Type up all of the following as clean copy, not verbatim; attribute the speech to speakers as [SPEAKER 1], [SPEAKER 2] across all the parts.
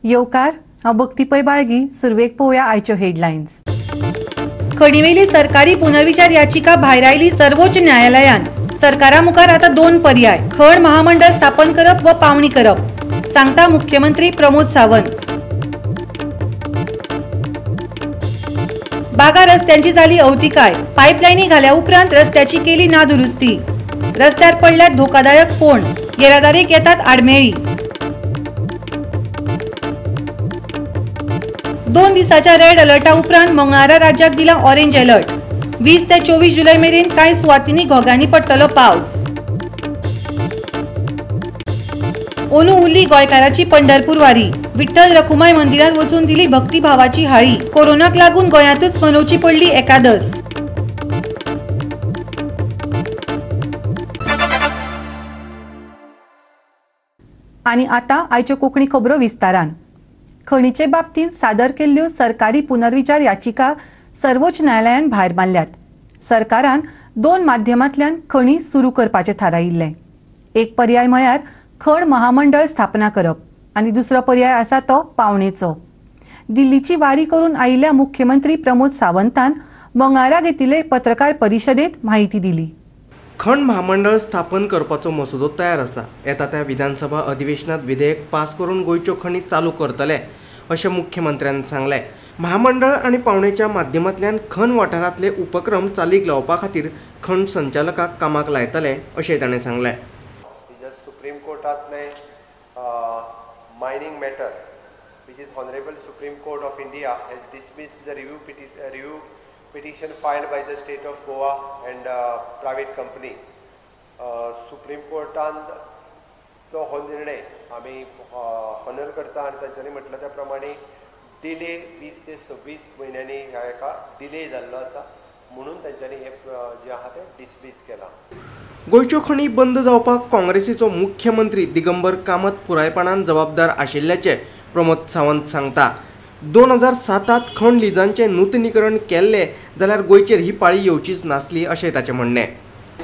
[SPEAKER 1] येवकार, हांव भक्ती पै बाळगी. सुरवेक पळोवया आयच्यो हेडलायन्स. खणीवेली सरकारी पुनर्विचार याचिका भायरायली सर्वोच्च न्यायालयान. सरकारा मुखार आता दोन पर्याय, खण महामंडळ स्थापन करप व पावणी करप, सांगता मुख्यमंत्री प्रमोद सावंत. बागा रस्त्यांची झाली अवतिकाय, पाईपलाईनी घाल्या उपरांत रस्त्याची केली नादुरुस्ती. रस्त्यार पडल्यात धोकादायक फोंड, येरादारीक येतात आडमेळी. 2 दिसाच्या रेड अलर्टा उपरांत मंगळारा राज्याक दिला ऑरेंज अलर्ट. 20 ते 24 जुलय मेरेन कांय सुवातींनी घोग्यांनी पडटलो पावस. ओनू उरली गोंयकाराची पंढरपूर वारी, विठ्ठल रखुमाय मंदिरात वचून दिली भक्तिभावाची हाळी. कोरोनाक लागून गोंयांतच मनोवची पडली एकादस. आनी आतां आयच्यो कोंकणी खबरो विस्तारान. खणीचे बाबतींत सादर केल्ल्यो सरकारी पुनर्विचार याचिका सर्वोच्च न्यायालयान भायर मारल्यात. सरकारान 2 माध्यमांतल्यान खणी सुरू करपाचें थारायिल्लें. एक पर्याय म्हळ्यार खण महामंडळ स्थापना करप आनी दुसरो पर्याय आसा तो पावणेचो. दिल्लीची वारी करून आयिल्ल्या मुख्यमंत्री प्रमोद सावंतान मंगळारा घेतिल्ले पत्रकार परिशदेंत म्हायती दिली.
[SPEAKER 2] खण महामंडळ स्थापन करपाचो मसुदो तयार आसा. येता त्या विधानसभा अधिवेशनात विधेयक पास करून गोंयच्यो खणी चालू करतले अशें मुख्यमंत्र्यान सांगलें. महामंडळ आनी पावणेच्या माध्यमांतल्यान खण वाठारांतले उपक्रम चालीक लावपा खातीर खण संचालकाक कामाक लायतले अशें ताणें सांगलें.
[SPEAKER 3] सुप्रीम कोर्टांतले mining matter which is honourable Supreme Court of India has dismissed the review petition filed by the state of Goa and private company. Supreme कोर्टान तो हो निर्णय आमी ऑनर करता आनी तांच्यांनी म्हटलें त्या प्रमाणे डिले 20 ते 26 म्हयन्यांनी ह्या हेका डिले जाल्लो आसा म्हणून तांच्यांनी हें जें आहा तें डिसमीस केलां.
[SPEAKER 2] गोंयच्यो खणी बंद जावपाक काँग्रेसीचो मुख्यमंत्री दिगंबर कामत पुरायपणान जबाबदार आशिल्ल्याचें प्रमोद सावंत सांगता. 2007 खण लिजांचें नूतनीकरण केल्लें जाल्यार गोंयचेर ही पाळी येवचीच नासली अशें ताचें म्हणणें.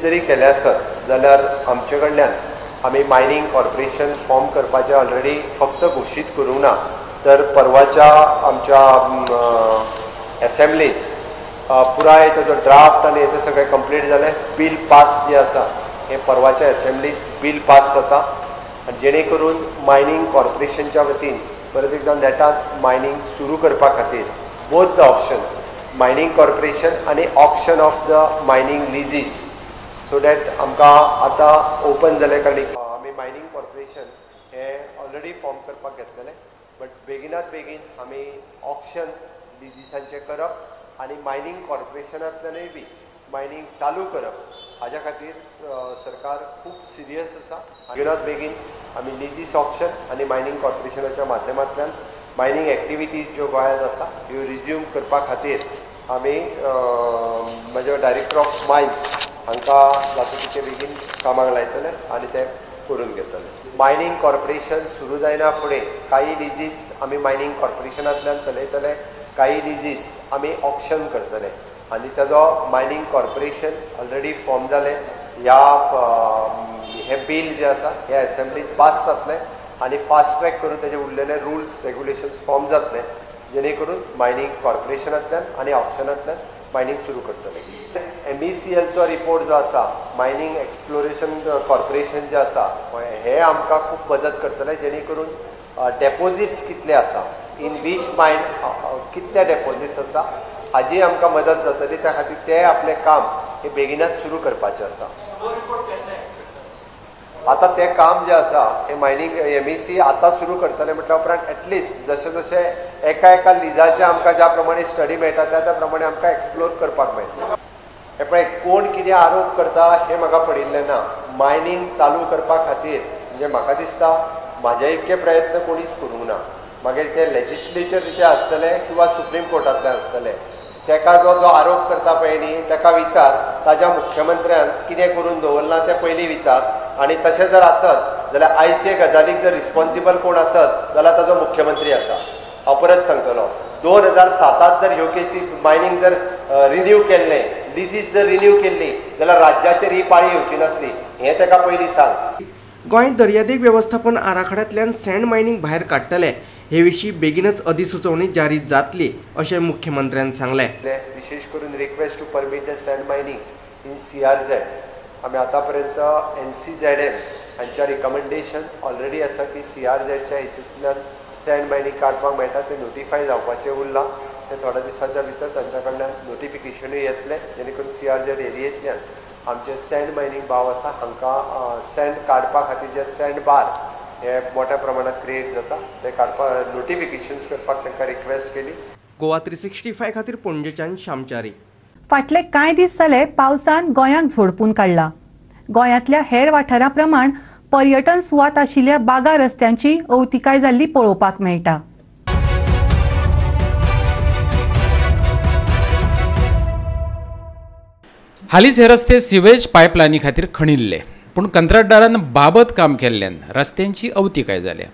[SPEAKER 3] जरी केलें आसत जाल्यार आमचे कडल्यान आमी मायनींग कॉर्पोरेशन फॉर्म करपाचें ऑलरेडी फक्त घोशीत करूंक ना तर परवाच्या आमच्या एसेंब्लीत पुराय ताजो ड्राफ्ट आनी हें सगळें कंप्लीट जालें. बील पास जें आसा हें परवाच्या एसेंब्लीत बील पास जाता आनी जेणे करून मायनींग कॉर्पोरेशनच्या वतीन परत एकदां नेटांत मायनींग सुरू करपा खातीर both the option mining corporation आनी auction of the mining leases so that आमकां आतां ओपन जालें. कारण आमी मायनींग कॉर्पोरेशन हें ऑलरेडी फॉर्म करपाक घेतलेलें बट बेगिनात बेगीन आमी ऑक्शन लिजीसांचें करप आनी मायनींग कॉर्पोरेशनांतल्यानूय बी मायनींग चालू करप हाज्या खातीर सरकार खूब सिरियस आसा. बेगिनात बेगीन आमी लिजीस ऑक्शन आनी मायनींग कॉर्पोरेशनाच्या माध्यमांतल्यान मायनींग एक्टिविटीज ज्यो गोंयांत आसा ह्यो रिज्यूम करपा खातीर आमी म्हजे डायरेक्टर ऑफ मायन्स हांकां जाता तितके बेगीन कामाक लायतले आनी ते करून घेतले. मायनींग कॉर्पोरेशन सुरू जायना फुडें कांय लिजीस आमी मायनींग कॉर्पोरेशनांतल्यान चलयतले, कांय लिजीस आमी ऑक्शन करतले आनी ताजो मायनींग कॉर्पोरेशन ऑलरेडी फॉर्म जालें. ह्या हें बील जें आसा हें एसेंब्लीत पास जातलें आनी फास्ट ट्रॅक करून तेजे उरलेले रुल्स रेगुलेशन्स फॉर्म जातले जेणे करून मायनींग कॉर्पोरेशनांतल्यान आनी ऑक्शनांतल्यान मायनींग सुरू करतले. MECLचो रिपोर्ट जो आसा मायनींग एक्सप्लोरेशन कॉर्पोरेशन जें आसा हें आमकां खूब मदत करतलें जेणे करून डेपोजिट्स कितले आसा इन वीच मायन कितले डेपोजिट्स आसा हाजी आमकां मदत जातली. त्या खातीर ते आपलें काम हें बेगिनात सुरू करपाचें आसा. आतां तें काम जें आसा हें मायनींग MEC आतां सुरू करतलें म्हटल्या उपरांत एटलिस्ट जशें जशें एका एका लिजाचें आमकां ज्या प्रमाणे स्टडी मेळटा त्या त्या प्रमाणे आमकां एक्सप्लोर करपाक मेळटलें. हें पळय कोण कितें आरोप करता हें म्हाका पडिल्लें ना. मायनींग चालू करपा खातीर म्हणजे म्हाका दिसता म्हाज्या इतके प्रयत्न कोणीच करूंक ना. मागीर ते लेजिस्लेचर रित्या आसतलें किंवा सुप्रीम कोर्टांतल्यान आसतलें तेका जो जो आरोप करता पळय न्ही तेका विचार ताज्या मुख्यमंत्र्यान कितें करून दवरलां तें पयलीं विचार आनी तशें जर आसत जाल्यार आयचे गजालीक जर रिस्पोन्सिबल कोण आसत जाल्यार ताजो मुख्यमंत्री आसा. हांव परत सांगतलो 2007 जर ह्यो केसी मायनींग जर रिन्यू केल्लें, लिजीस जर रिन्यू केल्ली जाल्यार राज्याचेर ही पाळी येवची नासली हें तेका पयलीं सांग.
[SPEAKER 2] गोंय दर्यादेग वेवस्थापन आराखड्यांतल्यान सँड मायनींग भायर काडटले. हे विशीं बेगीनच अधिसुचोवणी जारी जातली अशें मुख्यमंत्र्यान सांगलें.
[SPEAKER 3] विशेष करून request to permit the sand mining in CRZ. आमी आतांपर्यंत NCZM हांच्या रिकमेंडेशन ऑलरेडी आसा की CRZच्या हितूंतल्यान सँड मायनींग काडपाक मेळटा, तें नोटिफाय जावपाचें उरलां. तें थोड्या दिसांच्या भितर तांच्या कडल्यान नोटिफिकेशनूय येतलें, जेणे करून CRZ एरियेंतल्यान आमचे सँड मायनींग भाव आसा हांकां सँड काडपा खातीर जे सँड बार हे मोठ्या प्रमाणात क्रिएट जाता ते काडपाक नोटिफिकेशन्स करपाक तांकां रिक्वेस्ट केली.
[SPEAKER 2] गोवा 365 खातीर पणजेच्यान श्यामचारी.
[SPEAKER 1] फाटले कांय दीस जाले पावसान गोंयांक झोडपून काडला. गोंयांतल्या हेर वाठारां प्रमाण पर्यटन सुवात आशिल्ल्या बागा रस्त्यांची अवतिकाय जाल्ली पळोवपाक मेळटा.
[SPEAKER 4] हालींच हे रस्ते सिवेज पायपलायनी खातीर खणिल्ले, पूण कंत्राटदारान बाबत काम केल्ल्यान रस्त्यांची अवतिकाय जाल्या.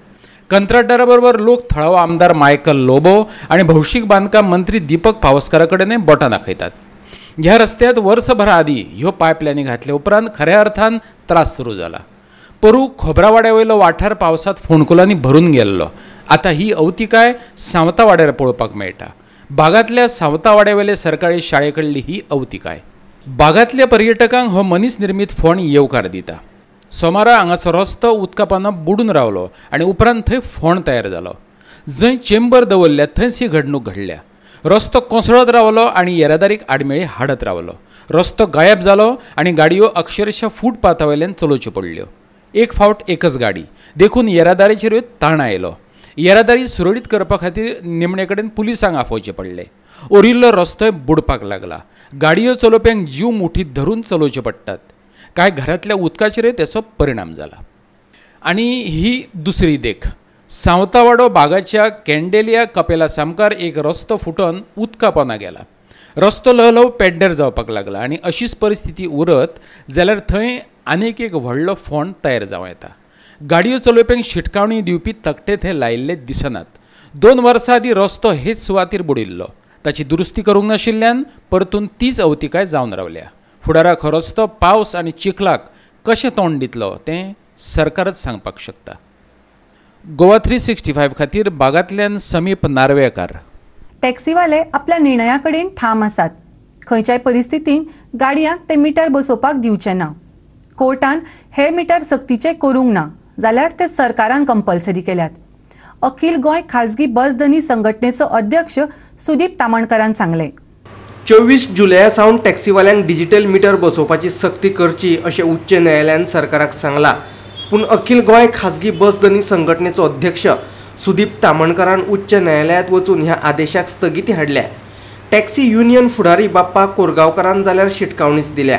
[SPEAKER 4] कंत्राटदारा बरोबर लोक थळावो आमदार मायकल लोबो आनी भौशीक बांदकाम मंत्री दीपक पावसकारा कडेनय बोटां दाखयतात. ह्या रस्त्यांत वर्सभरा आदीं ह्यो पायपलायनी घातल्या उपरांत खऱ्या अर्थान त्रास सुरू जाला. पोरू खोबरावाड्या वयलो वाठार पावसांत फोंडकुलांनी भरून गेल्लो. आतां ही अवतिकाय सावतावाड्यार पळोवपाक मेळटा. बागांतल्या सावतावाड्या वयले सरकारी शाळे कडली ही अवतिकाय. बागांतल्या पर्यटकांक हो मनीस निर्मीत फोंड येवकार दिता. सोमारा हांगाचो रस्तो उदका पाना बुडून रावलो आनी उपरांत थंय फोंड तयार जालो. जंय चेंबर दवरल्या थंयच ही घडणूक घडल्या. रस्तो कोसळत रावलो आनी येरादारीक आडमेळी हाडत रावलो. रस्तो गायब जालो आनी गाडयो अक्षरशः फुटपाथा वयल्यान चलोवच्यो पडल्यो. एक फावट एकच गाडी, देखून येरादारीचेरूय ताण आयलो. येरादारी सुरळीत करपा खातीर निमणे कडेन पुलिसांक आफोवचे पडले. उरिल्लो रस्तोय बुडपाक लागला. गाडयो चलोवप्यांक जीव मुठीत धरून चलोवचे पडटात. कांय घरांतल्या उदकाचेरूय त्याचो परिणाम जाला. आनी ही दुसरी देख, सावतावाडो बागाच्या कॅन्डेलिया कपेला सामकार एक रस्तो फुटून उदका पोंदा गेला. रस्तो ल्हव ल्हव पेड्ड्यार जावपाक लागला आनी अशीच परिस्थिती उरत जाल्यार थंय आनीक एक व्हडलो फोंड तयार जावं येता. गाडयो चलोवप्यांक शिटकावणी दिवपी तकटे थंय लायिल्ले दिसनात. 2 वर्सां आदीं रस्तो हेच सुवातीर बुडिल्लो. ताची दुरुस्ती करूंक नाशिल्ल्यान परतून तीच अवतिकाय जावन रावल्या. फुडाराक हो रस्तो पावस आनी चिखलाक कशें तोंड दितलो तें सरकारच सांगपाक शकता. गोवा 365 खातीर बागांतल्यान समीप नार्वेकार.
[SPEAKER 1] टॅक्सीवाले आपल्या निर्णया कडेन ठाम आसात. खंयच्याय परिस्थितीन गाडयांक ते मिटर बसोवपाक दिवचे ना. कोर्टान हे मिटर सक्तीचे करूंक ना जाल्यार ते सरकारान कंपल्सरी केल्यात. अखिल गोंय खाजगी बस धनी संघटनेचो अध्यक्ष सुदीप तामणकरान सांगलें.
[SPEAKER 2] 24 जुलया सावन टॅक्सीवाल्यांक डिजिटल मिटर बसोवपाची सक्ती करची अशें उच्च न्यायालयान सरकाराक सांगलां. पूण अखिल गोंय खाजगी बस धनी संघटनेचो अध्यक्ष सुदीप तामणकरान उच्च न्यायालयांत वचून ह्या आदेशाक स्थगिती हाडल्या. टॅक्सी युनियन फुडारी बाप्पा कोरगांवकारान जाल्यार शिटकावणीच दिल्या.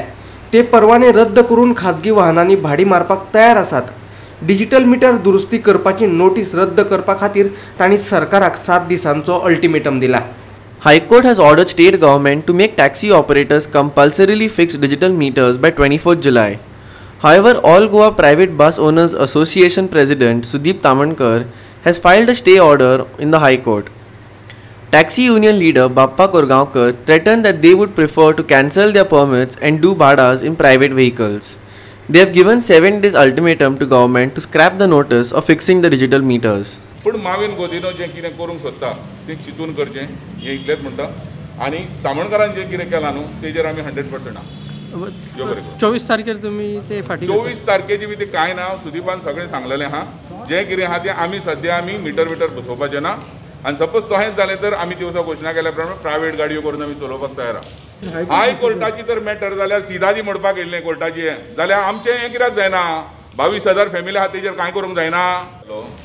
[SPEAKER 2] ते परवाने रद्द करून खाजगी वाहनांनी भाडी मारपाक तयार आसात. डिजिटल मिटर दुरुस्ती करपाची नोटीस रद्द करपा खातीर तांणी सरकाराक 7 दिसांचो अल्टिमेटम दिला.
[SPEAKER 5] High Court has ordered state government to make taxi operators compulsorily fix digital meters by 24th July. However, All Goa Private Bus Owners Association President Sudeep Tamankar has filed a stay order in the High Court. Taxi union leader Bappa Korgaonkar threatened that they would prefer to cancel their permits and do bhadas in private vehicles. They have given 7 days ultimatum to government to scrap the notice of fixing the digital meters.
[SPEAKER 6] पूण मावीन गोदिनो जें कितें करूंक सोदता तें चिंतून करचें हें इतलेंच म्हणटा. आनी तामणकारान जें कितें केलां न्हू तेजेर आमी 100% आहा.
[SPEAKER 7] 24 तारखेर तुमी ते फाटीं
[SPEAKER 6] 24 तारखेची बी ते कांय ना. सुदीपान सगळें सांगलेलें आहा. जें कितें आहा तें आमी सद्या आमी मिटर विटर बसोवपाचें ना. आनी सपोज तशेंच जालें तर आमी दिवसा घोशणा केल्या प्रमाणे प्रायवेट गाडयो करून आमी चलोवपाक तयार आहा. हाय कोर्टाची तर मॅटर जाल्यार सिदादी मोडपाक येयल्लें कोर्टाची हें जाल्यार आमचें हें कित्याक जायना. 22,000 फॅमिली आहा तेजेर कांय करूंक जायना.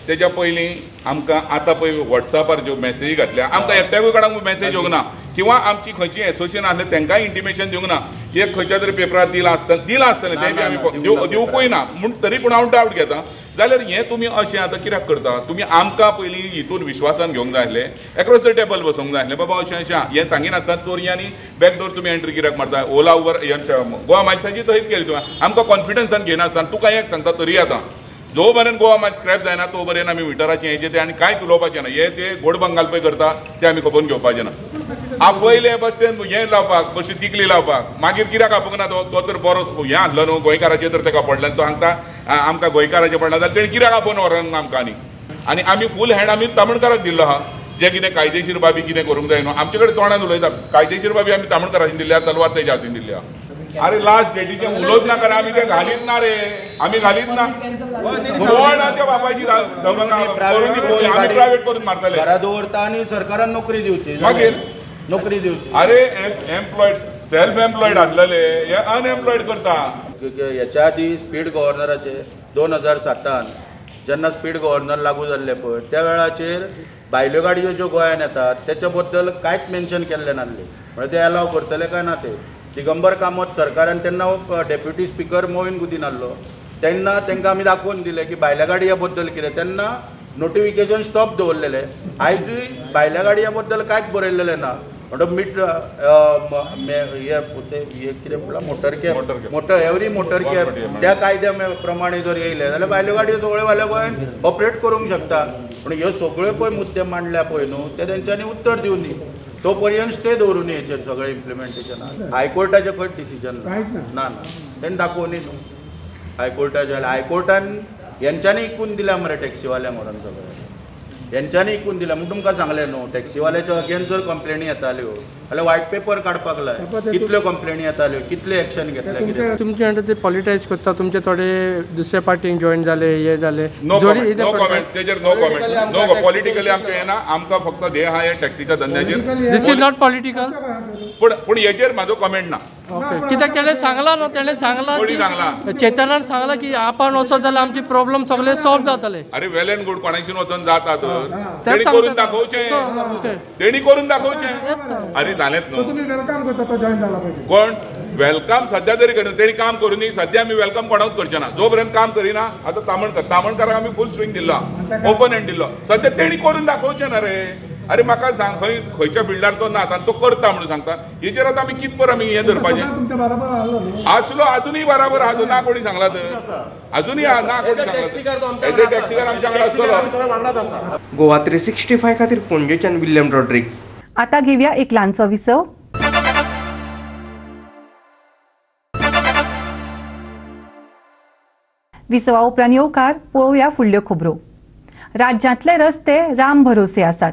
[SPEAKER 6] तेज्या पयलीं आमकां आतां पळय वॉट्सॅपार ज्यो मॅसेजी घातल्या आमकां एकट्याकूय कोणाक मॅसेज येवंक ना किंवा आमची खंयची एसोसिएशन आसलें तांकांय इंटिमेशन दिवंक ना. एक खंयच्या तरी पेपरार दिलां आसतलें तें बी आमी दिवपूय ना म्हूण तरी पूण हांव डावट घेता. जाल्यार हें तुमी अशें आतां कित्याक करता? तुमी आमकां पयलीं हितून विश्वासान घेवंक जाय आसलें, एक्रॉस the table बसोवंक जाय आसलें. बाबा अशें अशें हें सांगिनासतना चोरयांनी बॅकडोर तुमी एंट्री कित्याक मारता? ओला उबर यांच्या गोवा मायल्साची थंयच केली तुवें, आमकां कॉन्फिडन्सान घेनासतना. तुका एक सांगता तरी आतां जो मेरेन गोवा मायल्स स्क्रॅप जायना तो मेरेन आमी मिटराचें हेजें तें आनी कांयच उलोवपाचें ना. हें ते गोड बंगाल पळय करता तें आमी खबोवन घेवपाचें ना. आपयलें बस स्टँड हें लावपाक बशी तिकली लावपाक मागीर कित्याक आपोवंक ना? तो तर बरो हें आहलो न्हू गोंयकाराचें तर ताका पडलें. तो सांगता आमकां गोंयकाराचें पडलां जाल्यार तेणें कित्याक आपोवन व्हरना आमकां? आनी आनी आमी फूल हँड आमी तामणकाराक दिल्लो आहा. जे कितें कायदेशीर बाबी कितें करूंक जाय न्हू आमचे कडेन तोंडान उलयता, कायदेशीर बाबी आमी तामणकारान दिल्ली आहा, तलवार तेज्या हातीन दिल्ली आहा. अरे लास्ट डेटीचे उलोवच नाका रे, आमी ते घालीत ना रे, आमी घालीत ना. कोण त्या बापायची आमी प्रायवेट करून मारतले,
[SPEAKER 8] घरा दवरता आनी सरकारान नोकरी दिवची,
[SPEAKER 6] मागीर
[SPEAKER 8] नोकरी दिवची.
[SPEAKER 6] अरे एम्प्लॉयड सेल्फ एम्प्लॉयड आसलेले हे अनएम्प्लॉयड करता.
[SPEAKER 8] हेच्या आदी स्पीड गव्हर्नराचे 2007 जेन्ना स्पीड गव्हर्नर लागू जाल्ले पळय त्या वेळाचेर भायल्यो गाडयो ज्यो गोंयान येतात तेच्या बद्दल कांयच मेन्शन केल्लें नासलें, म्हळ्यार ते एलाव करतले काय ना ते. दिगंबर कामत सरकारान तेन्ना डेप्युटी स्पिकर मोहीन गुदीन आहलो तेन्ना तांकां आमी दाखोवन दिलें की भायल्या गाडया बद्दल कितें, तेन्ना नोटिफिकेशन स्टॉप दवरलेलें. आयजूय भायल्या गाडया बद्दल कांयच बरयलेलें ना. म्हणटकच मीट हे कितें म्हणलां motor cab, motor every motor cab त्या कायद्या प्रमाणे जर येयलें जाल्यार भायल्यो गाडयो सगळ्यो भायल्या गोंयान ऑपरेट करूंक शकता. पूण ह्यो सगळ्यो पळय मुद्दे मांडल्या पळय न्हू ते तेंच्यांनी उत्तर दिवनी, तो पर्यंत स्टे दवरूनी हेचेर सगळें इम्प्लिमेंटेशनाक. हायकोर्टाचें खंयच डिसिजन ना, ना तेणें दाखोवनी न्हू हायकोर्टाचें. हायकोर्टान हेंच्यांनी इकून दिल्या मरे टॅक्सीवाल्यांक व्हरोन सगळें हेंच्यांनी इकून दिल्या. म्हूण तुमकां सांगलें न्हू टॅक्सीवाल्याच्यो अगेन्स्ट जर कंप्लेनी येताल्यो जाल्यार व्हायट पेपर काडपाक लाय, कितल्यो कंप्लेनी येताल्यो, कितले एक्शन घेतले कितें.
[SPEAKER 7] तुमचे म्हणटा ते पॉलिटायज करता, तुमचे थोडे दुसऱ्या पार्टीक जॉयन जाले, हे जाले.
[SPEAKER 6] नो कॉमेंट तेजेर, नो कॉमेंट, नो पॉलिटिकली आमकां येना. आमकां फक्त ध्येय आहा हे टॅक्सीच्या धंद्याचेर.
[SPEAKER 7] This is not political.
[SPEAKER 6] पूण पूण हेजेर म्हाजो कॉमेंट ना.
[SPEAKER 7] ओके, कित्याक तेणें सांगलां न्हू, तेणें सांगलां, चेतनान सांगलां की आपण वचत जाल्यार आमचे प्रॉब्लम सगळे सॉल्व जातले.
[SPEAKER 6] अरे वेल एंड गुड, कोणाशीन वचोन जाता तर तेणी करून दाखोवचें, तेणी करून दाखोवचें. अरे जालेंच न्हू, कोण welcome सद्या तरी करना, तेणी काम करूनी. सद्या आमी welcome कोणाकूच करचे ना जो पर्यंत काम करिना. आतां तामणकार, तामणकाराक आमी फूल स्विंग दिल्लो, ओपन हँड दिल्लो. सद्या तेणी करून दाखोवचें ना रे. अरे म्हाका सांग खंय खंयच्या फिल्डार तो ना आनी तो करता म्हणून सांगता, हेचेर आतां आमी कितपर आमी हें धरपाचें आसलो. अजुनूय बराबर आहा तो, ना कोणी सांगला तर अजुनूय ना कोणी सांगला. एज ए टॅक्सीकार आमच्या वांगडा आसतलो.
[SPEAKER 2] गोवा 365 खातीर पणजेच्यान विल्यम रॉड्रिग्स.
[SPEAKER 1] आतां घेवया एक ल्हानसो विसव. विसवा उपरांत येवकार पळोवया फुडल्यो खबरो. राज्यांतले रस्ते राम भरोसे आसात.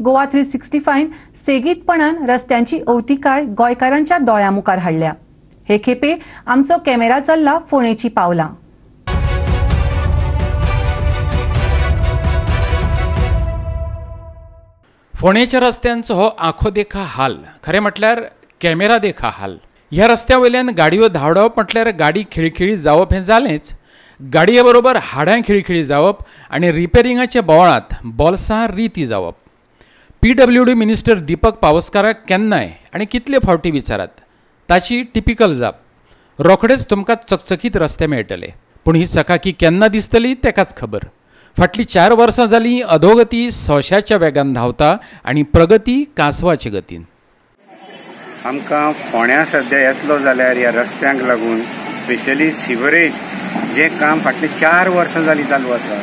[SPEAKER 1] गोवा 365 सेगीतपणान रस्त्यांची अवतिकाय गोंयकारांच्या दोळ्यां मुखार हाडल्या. हे खेपे आमचो कॅमेरा चल्ला फोंडेची पावलां.
[SPEAKER 4] फोंडेच्या रस्त्यांचो हो आंखो देखा हाल, खरें म्हटल्यार कॅमेरा देखा हाल. ह्या रस्त्या वयल्यान गाडयो धांवडावप म्हटल्यार गाडी खिळखिळी जावप हें जालेंच, गाडये बरोबर हाडां खिळखिळी जावप आनी रिपेरिंगाच्या बोवाळांत बोल्सां रिती जावप. PWD minister Deepak पावसकाराक केन्नाय आनी कितले फावटी विचारात, ताची टिपिकल जाप, रोखडेच तुमकां चकचकीत रस्ते मेळटले. पूण ही चकाकी केन्ना दिसतली तेकाच खबर. फाटलीं 4 वर्सां जालीं अधोगती सोंश्याच्या वेगान धांवता आनी प्रगती कांसवाचे गतीन.
[SPEAKER 9] आमकां फोंड्या सद्या येतलो जाल्यार ह्या रस्त्यांक लागून स्पेशली सिवरेज जें काम फाटलीं 4 वर्सां जालीं चालू आसा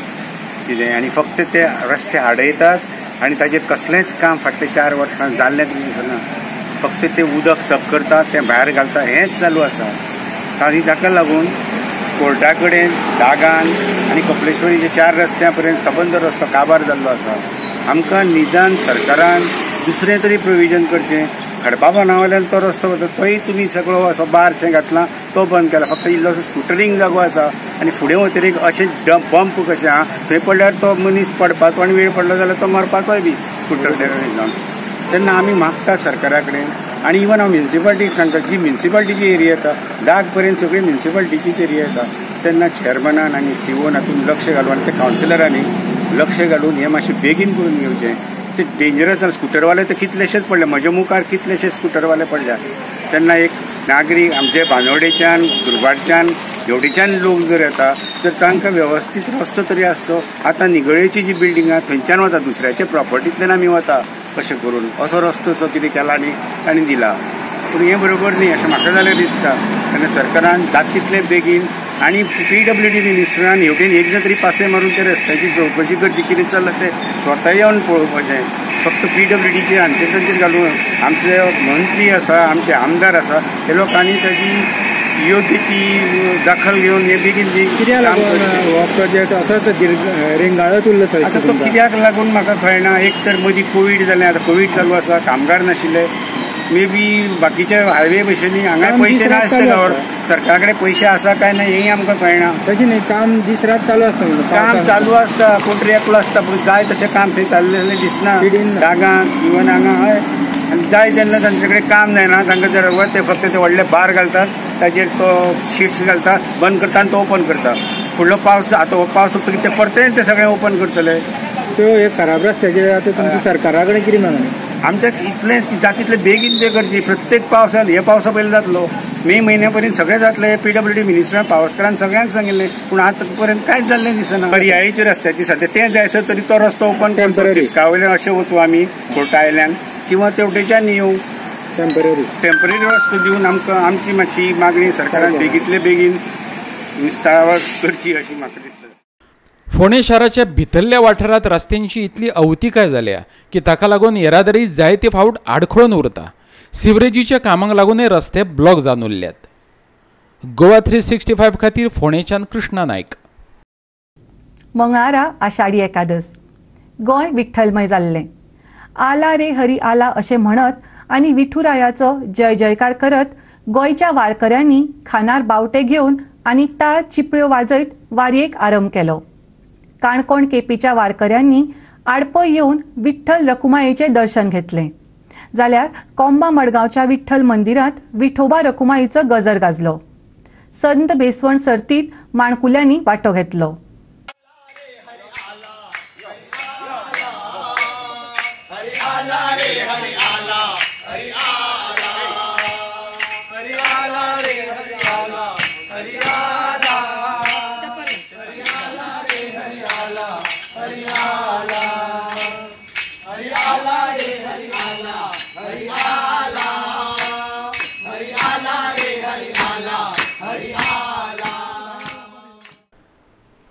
[SPEAKER 9] कितें, आनी फक्त ते रस्ते आडयतात आनी ताजेर कसलेंच काम फाटले 4 वर्सां जाल्लें तरी दिसना. फक्त ते उदक सप करता, तें भायर घालता, हेंच चालू आसा. आनी ताका लागून कोर्टा कडेन दागान आनी कपलेश्वरीचे 4 रस्त्यां पर्यंत सबंद रस्तो काबार जाल्लो आसा. आमकां निदान सरकारान दुसरें तरी प्रोविजन करचें. खडपा बांदावयल्यान तो रस्तो वता तोय तुमी सगळो असो बारशें घातला तो बंद केला, फक्त इल्लोसो स्कुटरींग जागो आसा आनी फुडें वतरीक अशें बंप कशें आहा थंय पडल्यार तो मनीस पडपाचो आनी वेळ पडलो जाल्यार तो मरपाचोय बी स्कुटर जावन. तेन्ना आमी मागता सरकारा कडेन आनी इवन हांव म्युनिसिपालिटीक सांगता, जी म्युनिसिपालिटीची एरिया येता दाग पर्यंत सगळी म्युनिसिपालिटीचीच एरिया येता, तेन्ना चेअरमॅनान आनी सीओन हातून लक्ष घालून आनी ते कावन्सिलरांनी लक्ष घालून हें मातशें बेगीन करून घेवचें. ते डेंजरस स्कुटरवाले तर कितलेशेच पडले, म्हज्या मुखार कितलेशे स्कुटरवाले पडल्या. तेन्ना एक नागरीक आमचे बांदोडेच्यान दुर्भाटच्यान हेवटेच्यान लोक जर येता तर तांकां वेवस्थीत रस्तो तरी आसचो. आतां निगळेची जी बिल्डींग आहा थंयच्यान वता, दुसऱ्याच्या प्रॉपर्टींतल्यान आमी वता अशें करून असो रस्तो सो कितें केला आनी तांणी दिला. पूण हें बरोबर न्ही अशें म्हाका जाल्यार दिसता. तेन्ना सरकारान जाता तितले बेगीन आनी PWD मिनिस्टरान हेवटेन एकदां तरी पासय मारून त्या रस्त्याची चवकशी करची, कितें चल्लां तें स्वता येवन पळोवपाचें. फक्त PWDचेर हांचेर तांचेर घालून आमचे मंत्री आसा, आमचे आमदार आसा, हे लोकांनी ताजी योग्य ती दखल घेवन हे बेगीन
[SPEAKER 10] कित्याक लागून हो प्रोजेक्ट असोच रिंगाळत उरलो सर?
[SPEAKER 9] आतां तो कित्याक लागून म्हाका कळना. एक तर मदीं कोवीड जालें, आतां कोवीड चालू आसा, कामगार नाशिल्ले, मे बी बाकीच्या हायवे भशेन हांगा पयशे ना आसता, सरकारा कडेन पयशे आसा काय ना हेंय आमकां कळना.
[SPEAKER 10] तशें न्ही, काम दीस रात चालू आसता,
[SPEAKER 9] काम चालू आसता, कोण तरी एकलो आसता, पूण जाय तशें काम थंय चाललेलें दिसना. डागांत इवन हांगा हय, आनी जाय तेन्ना तांचे कडेन काम जायना, तांकां जर ते फक्त ते व्हडले बार घालतात, ताजेर तो शिट्स घालता, बंद करता आनी तो ओपन करता. फुडलो पावस आतां हो पावस सोंपतकीर ते परतें ते सगळें ओपन करतले.
[SPEAKER 10] त्यो हे खराब रस्त्याचेर आतां तुमच्या सरकारा कडेन कितें मागणी?
[SPEAKER 9] आमच्या इतलें जाता तितलें बेगीन तें करचें. प्रत्येक पावसान हे पावसा पयलीं जातलो, मे म्हयन्या पर्यंत सगळें जातलें. पीडब्ल्यूडी मिनिस्टरान पावसकारान सगळ्यांक सांगिल्लें, पूण आतां पर्यंत कांयच जाल्लें दिसना. पर्यायीचे रस्त्याची सद्या तें जायसर तरी तो रस्तो ओपन करता. तिस्का वयल्यान अशें वचूं आमी कोर्टा वयल्यान किंवा तेवटेच्यान येवं, टेंपररी रस्तो दिवन आमकां आमची मातशी मागणी सरकारान बेगींतले बेगीन विस्तार करची अशी म्हाका दिसता.
[SPEAKER 4] फोंडें शाराच्या भितरल्या वाठारांत रस्त्यांची इतली अवतिकाय जाल्या की ताका लागून येरादारी जायते फावट आडखळून उरता. सिवरेजीच्या कामांक लागूनय रस्ते ब्लॉक जावन उरल्यात. गोवा 365 खातीर फोंडेच्यान कृष्णा नायक.
[SPEAKER 1] मंगळारा आषाढी एकादस, गोंय विठ्ठलमय जाल्लें. आला रे हरी आला अशें म्हणत आनी विठुरायाचो जय जयकार करत गोंयच्या वारकऱ्यांनी खानार बावटे घेवन आनी ताळ चिपळ्यो वाजयत वारयेक आरंभ केलो. काणकोण केपेच्या वारकऱ्यांनी आडपय येवन विठ्ठल रखुमायेचें दर्शन घेतलें, जाल्यार कोंबा मडगांवच्या विठ्ठल मंदिरांत विठोबा रखुमाईचो गजर गाजलो. संत बेसवण सर्तीत माणकुल्यांनी वांटो घेतलो.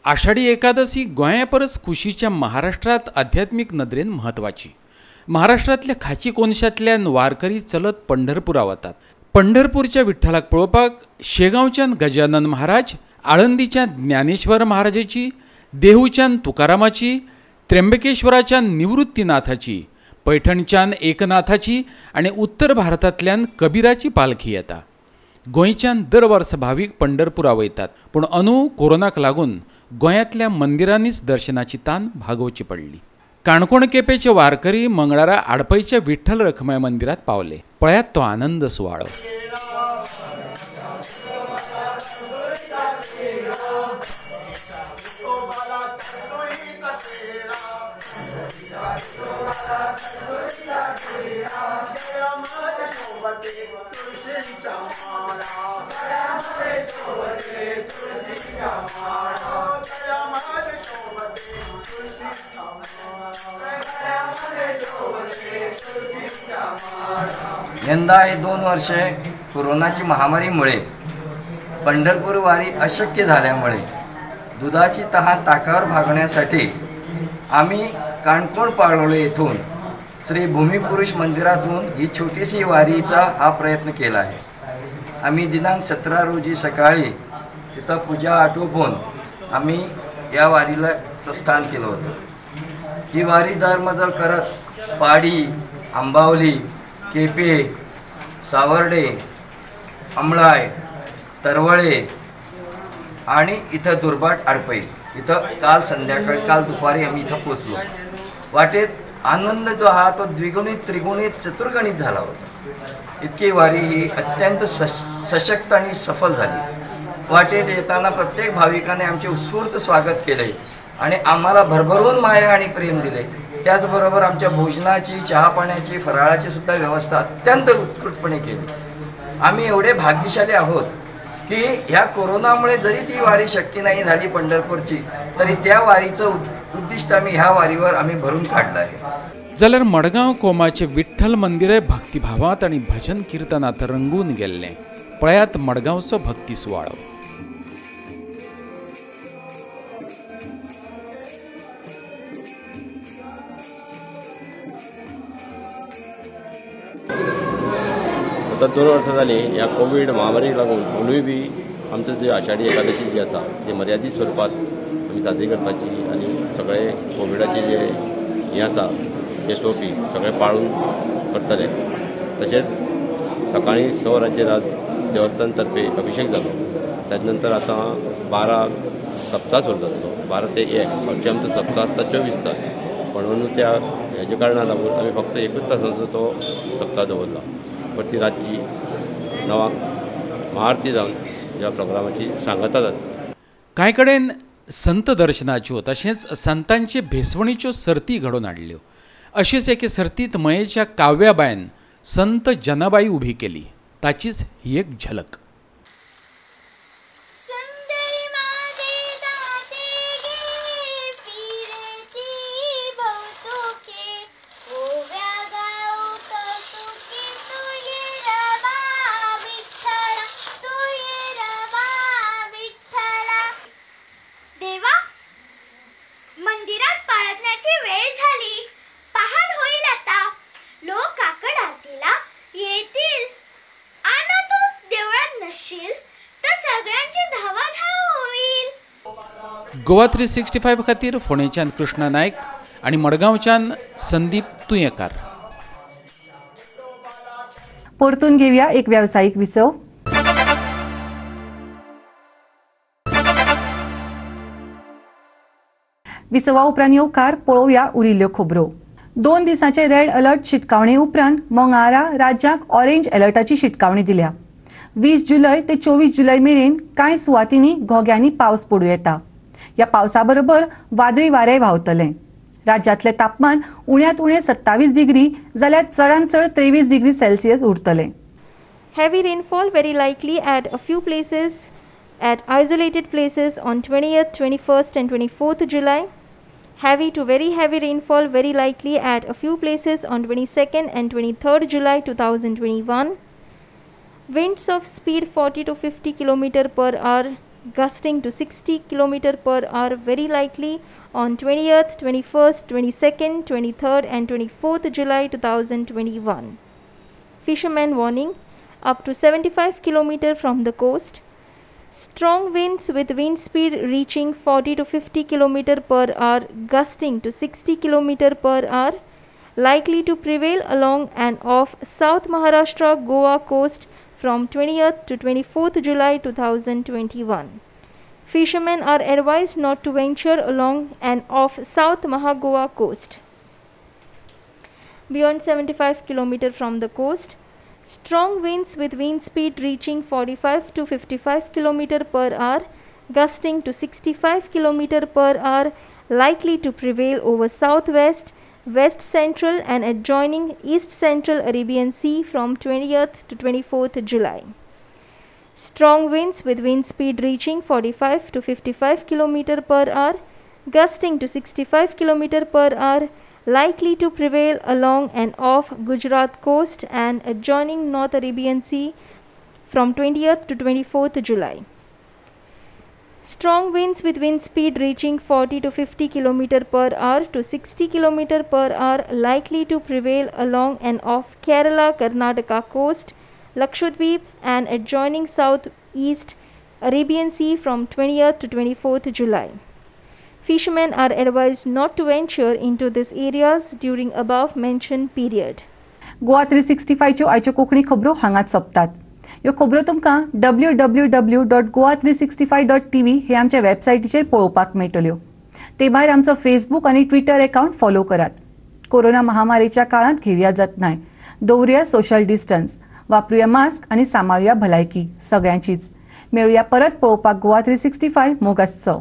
[SPEAKER 4] आषाढी एकादस ही गोंया परस कुशीच्या महाराष्ट्रात आध्यात्मिक नदरेन म्हत्वाची. महाराष्ट्रांतल्या खाची कोनशांतल्यान वारकरी चलत पंढरपुरा वतात. पंढरपूरच्या विठ्ठलाक पळोवपाक शेगांवच्यान गजानन महाराज, आळंदीच्या ज्ञानेश्वर महाराजाची, देहूच्यान तुकारामाची, त्र्यंबकेश्वराच्यान निवृत्तीनाथाची, पैठणच्यान एकनाथाची आनी उत्तर भारतांतल्यान कबीराची पालखी येता. गोंयच्यान दर वर्सा भावीक पंढरपुरा वयतात, पूण अंदू कोरोनाक लागून गोंयांतल्या मंदिरांनीच दर्शनाची तान भागोवची पडली. काणकोण केपेचे वारकरी मंगळारा आडपयच्या विठ्ठल रखुमाई मंदिरात पावले. पळयात तो आनंद सुवाळो.
[SPEAKER 11] यंदा हे 2 वर्षे कोरोनाची महामारीमुळे पंढरपूर वारी अशक्य झाल्यामुळे दुधाची तहान ताकावर भागण्यासाठी आम्ही काणकोण पाळोळे येथून श्री भूमिपुरुष मंदिरातून ही छोटीशी वारीचा हा प्रयत्न केला आहे. आम्ही दिनांक 17 रोजी सकाळी तिथं पूजा आटोपून आम्ही या वारीला प्रस्थान केलं होतं. ही वारी दरमजल करत पाडी, आंबावली, केपे, सावर्डे, अमळाय, तरवळे आणि इथं दुर्बाट आडपई इथं काल संध्याकाळी काल दुपारी आम्ही इथं पोचलो. वाटेत आनंद जो हा तो द्विगुणित, त्रिगुणित, चतुर्गणित झाला होता. इतकी वारी ही अत्यंत सशक्त आणि सफल झाली. वाटेत येताना प्रत्येक भाविकाने आमचे उत्स्फूर्त स्वागत केले आणि आम्हाला भरभरून माया आणि प्रेम दिले. त्याचबरोबर आमच्या भोजनाची, चहा पाण्याची, फराळाची सुद्धा व्यवस्था अत्यंत उत्कृष्टपणे केली. आम्ही एवढे भाग्यशाली आहोत की ह्या कोरोनामुळे जरी ती वारी शक्य नाही झाली पंढरपूरची, तरी त्या वारीचं उद्दिष्ट आम्ही ह्या वारीवर आम्ही भरून काढलं आहे.
[SPEAKER 4] जाल्यार मडगांव कोमाचे विठ्ठल मंदिरय भक्तिभावात आनी भजन किर्तनात रंगून गेल्लें. पळयात मडगांवचो भक्ती सुवाळो.
[SPEAKER 12] आतां 2 वर्सां जालीं ह्या कोवीड महामारीक लागून अंदूय बी आमचो जी आषाढी एकादशी जी आसा ती मर्यादीत स्वरुपांत आमी साजरी करपाची आनी सगळे कोविडाचे जे हें आसा एसओपी सगळे पाळून करतले. तशेंच सकाळीं 6 वरांचेर आज देवस्थान तर्फे अभिषेक जालो. त्याच नंतर आतां 12 सप्ताह सुरू जातलो, 12 ते 1. हरशीं आमचो सप्ताह आसता 24 तास, पण अंदू त्या हेज्या कारणाक लागून आमी फक्त 1 तासांचो तो सप्ताह दवरला. परती रातची 9 महाआरती जावन ह्या प्रोग्रामाची सांगता जाता.
[SPEAKER 4] कांय कडेन संत दर्शनाच्यो तशेंच संतांचे भेसवणीच्यो सर्ती घडोवन हाडल्यो. अशेच एके सर्तींत मयेच्या काव्याबायन संत जनाबाई उभी केली. ताचीच ही एक झलक. गोवा 365 खातीर फोंडेच्यान कृष्णा नायक आनी मडगांवच्यान संदीप तुयेंकार.
[SPEAKER 1] परतून घेवया एक व्यावसायिक विसव. विसवा उपरांत येवकार पळोवया उरिल्ल्यो खबरो. 2 दिसांचे रेड अलर्ट शिटकावणे उपरांत मंगळारा राज्याक ऑरेंज अलर्टाची शिटकावणी दिल्या. 20 जुलय ते 24 जुलय मेरेन कांय सुवातींनी घोग्यांनी पावस पडूं येता. ह्या पावसा बरोबर वादळी वारें व्हांवतलें. राज्यांतलें तापमान उण्यांत उणें 27 डिग्री जाल्यार चडांत चड 23 डिग्री सेल्सियस उरतलें.
[SPEAKER 13] Heavy rainfall very likely at a few places, at isolated places on 20th, 21st and 24th July. Heavy to very heavy rainfall very likely at a few places on 22nd and 23rd July 2021. Winds of speed 40 to 50 km per hour, gusting to 60 km per hour very likely on 20th, 21st, 22nd, 23rd and 24th July 2021. Fishermen warning, up to 75 km from the coast. Strong winds with wind speed reaching 40 to 50 km per hour, gusting to 60 km per hour, likely to prevail along and off South Maharashtra Goa coast from 20th to 24th July 2021. Fishermen are advised not to venture along and off South Mahagoa coast. Beyond 75 km from the coast, strong winds with wind speed reaching 45 to 55 km per hour, gusting to 65 km per hour, likely to prevail over southwest, west central and adjoining east central Arabian Sea from 20th to 24th July. Strong winds with wind speed reaching 45 to 55 km per hour, gusting to 65 km per hour, likely to prevail along and off Gujarat coast and adjoining North Arabian Sea from 20th to 24th July. Strong winds with wind speed reaching 40 to 50 km per hour to 60 km per hour likely to prevail along and off Kerala, Karnataka coast, Lakshadweep and adjoining southeast Arabian Sea from 20th to 24th July. Fishermen are advised not to venture into these areas during above mentioned period.
[SPEAKER 1] Goa 365 च्यो आयच्यो कोंकणी खबरो हांगाच सोंपतात. ह्यो खबरो तुमकां www.goa365.tv हे आमच्या वेबसायटीचेर पळोवपाक मेळटल्यो. ते भायर आमचो फेसबूक आनी ट्विटर अकाउंट फॉलो करात. कोरोना महामारीच्या काळांत घेवया जतनाय, दवरुया सोशल डिस्टन्स, वापरुया मास्क आनी सांबाळुया भलायकी सगळ्यांचीच. मेळुया परत पळोवपाक गोवा 365 मोग आसचो.